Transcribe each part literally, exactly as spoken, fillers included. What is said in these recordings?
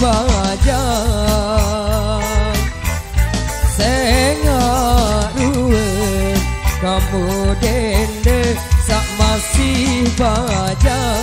bajang. Sing aruwe kamu dende sak masih bajang.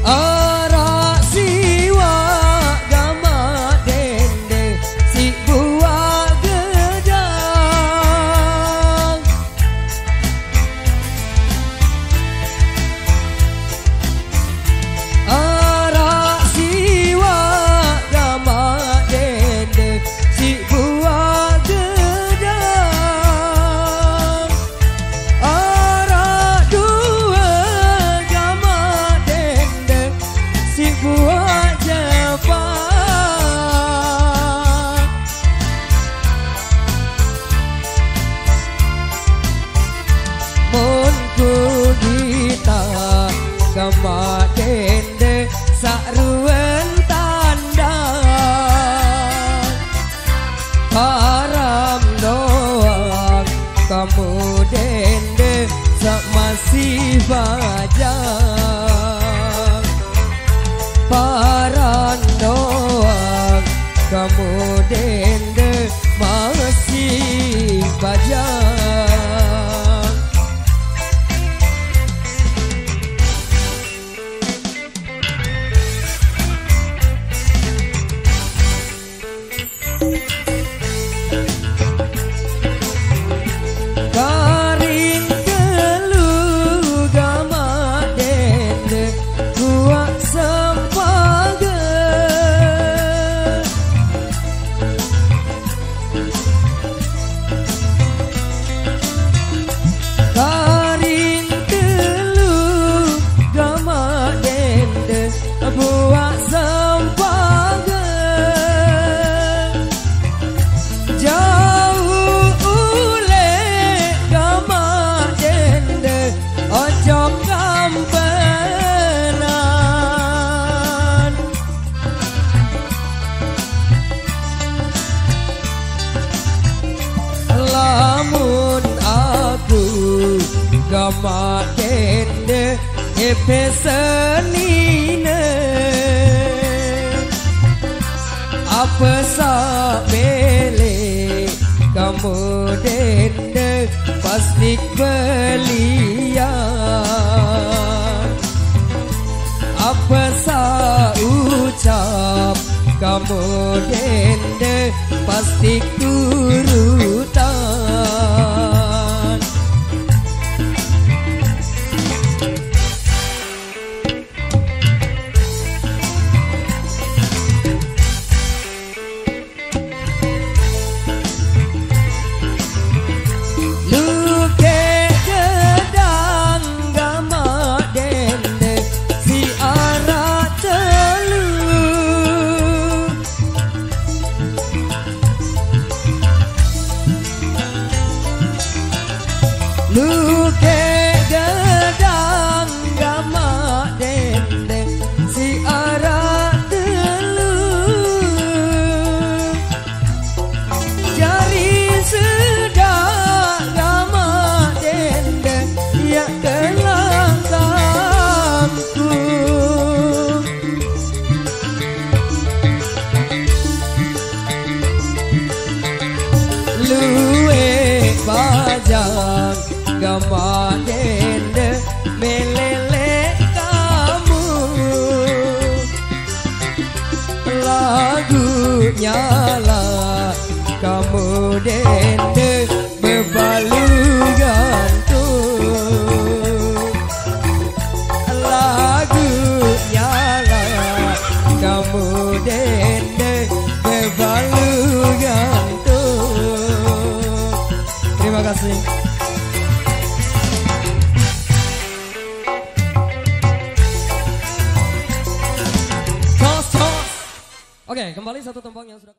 Arak siwak gamak dende si buak gedang. Arak siwak gamak dende si buak gedang. Arak dua gamak dende si buak jepang. Mun ku dita gamak dende sak ruen tandang. Param doang kamu dende sak masih bajang. Param doang kamu dende masih bajang. Karing telu gamak dende buak sempage. Karing telu gamak dende buak sempage. Jauh ulek gamak dende ojo kampenan. Lamun aku gamak dende epe senine. Apa sabele kamu dende pasti belian. Apa saucap kamu dende pasti turutan. Luke gedang gamak dende si arak telu. Luke gedang gamak dende si arak telu. Jari sedak gamak dende ya kelangkangku. Luwe bajang gamak dende melele kamu. Lagu nyala kamu dende bebalu gantung. Lagu nyala kamu dende bebalu gantung. Terima kasih. Tos, tos. Oke, kembali satu tembang yang sudah